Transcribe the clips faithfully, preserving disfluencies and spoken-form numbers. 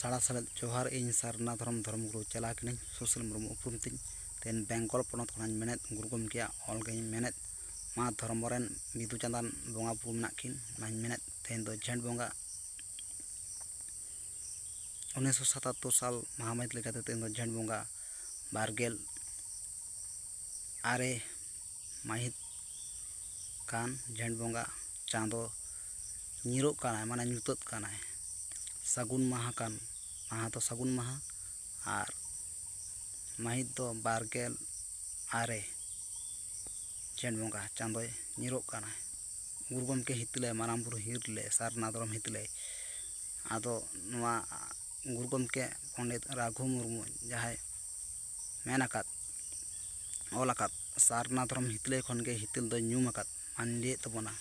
ᱥᱟᱲᱟ ᱥᱟᱲᱮᱫ ᱡᱚᱦᱟᱨ, ᱤᱧ ᱥᱟᱨᱱᱟ ᱫᱷᱚᱨᱚᱢ ᱫᱷᱚᱨᱚᱢ ᱜᱩᱨᱩ ᱪᱟᱞᱟᱠᱤᱱᱤᱧ ᱥᱩᱥᱤᱞ ᱢᱩᱨᱢᱩ ᱩᱯᱨᱩᱢ ᱛᱤᱧ᱾ ᱛᱮᱦᱮᱧ ᱵᱮᱝᱜᱚᱞ ᱯᱚᱱᱚᱛ ᱠᱷᱚᱱᱟᱜ ᱤᱧ ᱢᱮᱱᱮᱫ, ᱜᱩᱨᱩ ᱜᱚᱢᱠᱮᱭᱟᱜ ᱚᱞ ᱜᱮᱧ ᱢᱮᱱᱮᱫ, ᱢᱟ ᱫᱷᱚᱨᱚᱢ ᱨᱮᱱ ᱵᱤᱫᱩ ᱪᱟᱸᱫᱟᱱ ᱵᱚᱸᱜᱟ ᱵᱩᱨᱩ ᱢᱮᱱᱟᱜ ᱠᱤᱱ, ᱚᱱᱟᱧ ᱢᱮᱱᱮᱫ᱾ ᱛᱮᱦᱮᱧ ᱫᱚ ᱡᱷᱮᱸᱴ ᱵᱚᱸᱜᱟ, ᱩᱱᱤᱥᱥᱚ ᱥᱟᱛᱟᱛᱛᱳᱨ ᱥᱟᱞ ᱢᱟᱦᱟ ᱢᱟᱹᱦᱤᱛ ᱞᱮᱠᱟᱛᱮ ᱛᱮᱦᱮᱧ ᱫᱚ ᱡᱷᱮᱸᱴ ᱵᱚᱸᱜᱟ ᱵᱟᱨ ᱜᱮᱞ ᱟᱨᱮ ᱢᱟᱹᱦᱤᱛ ᱠᱟᱱ᱾ ᱡᱷᱮᱸᱴ ᱵᱚᱸᱜᱟ ᱪᱟᱸᱫᱚ ᱧᱤᱨᱚᱜ ᱠᱟᱱᱟᱭ, ᱢᱟᱱᱮ ᱧᱩᱛᱟᱹᱛ ᱠᱟᱱᱟᱭ᱾ ᱥᱟᱹᱜᱩᱱ ᱢᱟᱦᱟ ᱠᱟᱱ, ᱢᱟᱦᱟ ᱫᱚ ᱥᱟᱹᱜᱩᱱ ᱢᱟᱦᱟ, ᱟᱨ ᱢᱟᱹᱦᱤᱛ ᱫᱚ ᱵᱟᱨ ᱜᱮᱞ ᱟᱨᱮ᱾ ᱡᱷᱮᱸᱴ ᱵᱚᱸᱜᱟ ᱪᱟᱸᱫᱚᱭ ᱧᱤᱨᱚᱜ ᱠᱟᱱᱟᱭ᱾ ᱜᱩᱨᱩ ᱜᱚᱢᱠᱮ ᱦᱤᱛᱟᱹᱞᱟᱹᱭ, ᱢᱟᱨᱟᱝ ᱵᱩᱨᱩ ᱦᱤᱨᱞᱟᱹᱭ, ᱥᱟᱨᱱᱟ ᱫᱷᱚᱨᱚᱢ ᱦᱤᱛᱟᱹᱞᱟᱹᱭ᱾ ᱟᱫᱚ ᱱᱚᱣᱟ ᱜᱩᱨᱩ ᱜᱚᱢᱠᱮ ᱯᱚᱱᱰᱤᱛ ᱨᱟᱹᱜᱷᱩ ᱢᱩᱨᱢᱩ ᱡᱟᱦᱟᱸᱭ ᱢᱮᱱ ᱟᱠᱟᱫ, ᱚᱞ ᱟᱠᱟᱫ, ᱥᱟᱨᱱᱟ ᱫᱷᱚᱨᱚᱢ ᱦᱤᱛᱟᱹᱞᱟᱹᱭ ᱠᱷᱚᱱ ᱜᱮ ᱦᱤᱛᱟᱹᱞ ᱫᱚ ᱧᱩᱢ ᱟᱠᱟᱫ, ᱢᱟᱱᱮ ᱞᱟᱹᱭᱮᱫ ᱛᱟᱵᱚᱱᱟ,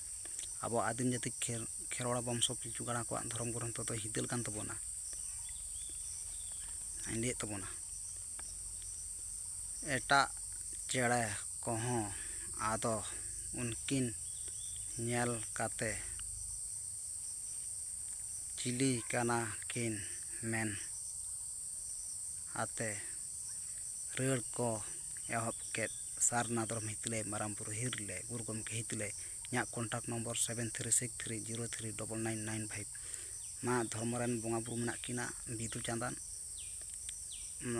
ᱟᱵᱚ ᱟᱹᱫᱤᱢ ᱡᱟᱹᱛᱤ ᱠᱷᱮᱨ-, ᱠᱷᱮᱨᱣᱟᱲ ᱵᱚᱝᱥᱚ ᱯᱤᱞᱪᱩ ᱜᱟᱲᱟ ᱠᱚᱣᱟᱜ ᱫᱷᱚᱨᱚᱢ ᱜᱨᱚᱱᱛᱷᱚ ᱫᱚ ᱦᱤᱛᱟᱹᱞ ᱠᱟᱱ ᱛᱟᱵᱚᱱᱟ᱾ ᱞᱟᱹᱭᱮᱫ ᱛᱟᱵᱚᱱᱟ, ᱮᱴᱟᱜ ᱪᱮᱬᱮ ᱠᱚᱦᱚᱸ ᱟᱫᱚ ᱩᱱᱠᱤᱱ ᱧᱮᱞ ᱠᱟᱛᱮ ᱪᱤᱞᱤ ᱠᱟᱱᱟ ᱠᱤᱱ ᱢᱮᱱ ᱟᱛᱮ ᱨᱟᱹᱲ ᱠᱚ ᱮᱦᱚᱵ ᱠᱮᱫ᱾ ᱥᱟᱨᱱᱟ ᱫᱷᱚᱨᱚᱢ ᱦᱤᱛᱟᱹᱞᱟᱹᱭ, ᱢᱟᱨᱟᱝ ᱵᱩᱨᱩ ᱦᱤᱨᱞᱟᱹᱭ, ᱜᱩᱨᱩ ᱜᱚᱢᱠᱮ ᱦᱤᱛᱟᱹᱞᱟᱹᱭ, ᱤᱧᱟᱹᱜ contact number seven three six three zero three double nine nine five᱾ ᱢᱟ ᱫᱷᱚᱨᱢᱚ ᱨᱮᱱ ᱵᱚᱸᱜᱟ ᱵᱩᱨᱩ ᱢᱮᱱᱟᱜ ᱠᱤᱱᱟ, ᱵᱤᱫᱩ ᱪᱟᱸᱫᱟᱱ, ᱩᱸ,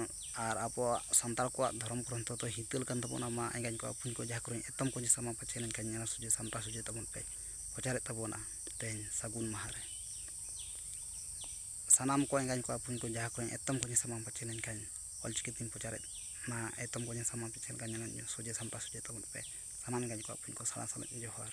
ᱟᱨ ᱟᱵᱚᱣᱟᱜ ᱥᱟᱱᱛᱟᱲ ᱠᱚᱣᱟᱜ ᱫᱷᱚᱨᱚᱢ ᱜᱨᱚᱱᱛᱷᱚ ᱫᱚ ᱦᱤᱛᱟᱹᱞ ᱠᱟᱱ ᱛᱟᱵᱚᱱᱟ᱾ ᱢᱟ ᱮᱸᱜᱟᱧ ᱠᱚ ᱟᱹᱯᱩᱧ ᱠᱚ, ᱡᱟᱦᱟᱸ ᱠᱚᱨᱮ ᱮᱛᱚᱢ ᱠᱚ ᱥᱟᱢᱟ ᱯᱟᱪᱷᱮ ᱞᱮᱱᱠᱷᱟᱱ ᱧᱮᱞ ᱥᱚᱡᱷᱮ ᱥᱟᱢᱴᱟᱣ ᱥᱚᱡᱷᱮ ᱛᱟᱵᱚᱱ ᱯᱮ, ᱯᱨᱚᱪᱟᱨᱮᱫ ᱛᱟᱵᱚᱱᱟ ᱛᱮᱦᱮᱧ ᱥᱟᱹᱜᱩᱱ ᱢᱟᱦᱟ ᱨᱮ᱾ ᱥᱟᱱᱟᱢ ᱠᱚ ᱮᱸᱜᱟᱧ ᱠᱚ ᱟᱹᱯᱩᱧ ᱠᱚ, ᱡᱟᱦᱟᱸ ᱠᱚᱨᱮ ᱮᱛᱚᱢ ᱠᱚ ᱥᱟᱢᱟ ᱯᱟᱪᱷᱮ ᱞᱮᱱᱠᱷᱟᱱ ᱚᱞᱪᱤᱠᱤ ᱛᱮᱧ ᱯᱨᱚᱪᱟᱨᱮᱫ, ᱢᱟ ᱮᱛᱚᱢ ᱠᱚ ᱥᱟᱢᱟ ᱯᱟᱪᱷᱮ ᱞᱮᱱᱠᱷᱟᱱ ᱧᱮᱞ ᱥᱚᱡᱷᱮ ᱥᱟᱢᱴᱟᱣ ᱥᱚᱡᱷᱮ ᱛᱟᱵᱚᱱ ᱯᱮ᱾ ᱥᱟᱱᱟᱢ ᱮᱸᱜᱟᱧ ᱠᱚ ᱟᱹᱯᱩᱧ ᱠᱚ ᱥᱟᱲᱟ ᱥᱟᱲᱮ ᱡᱚᱦᱟᱨ᱾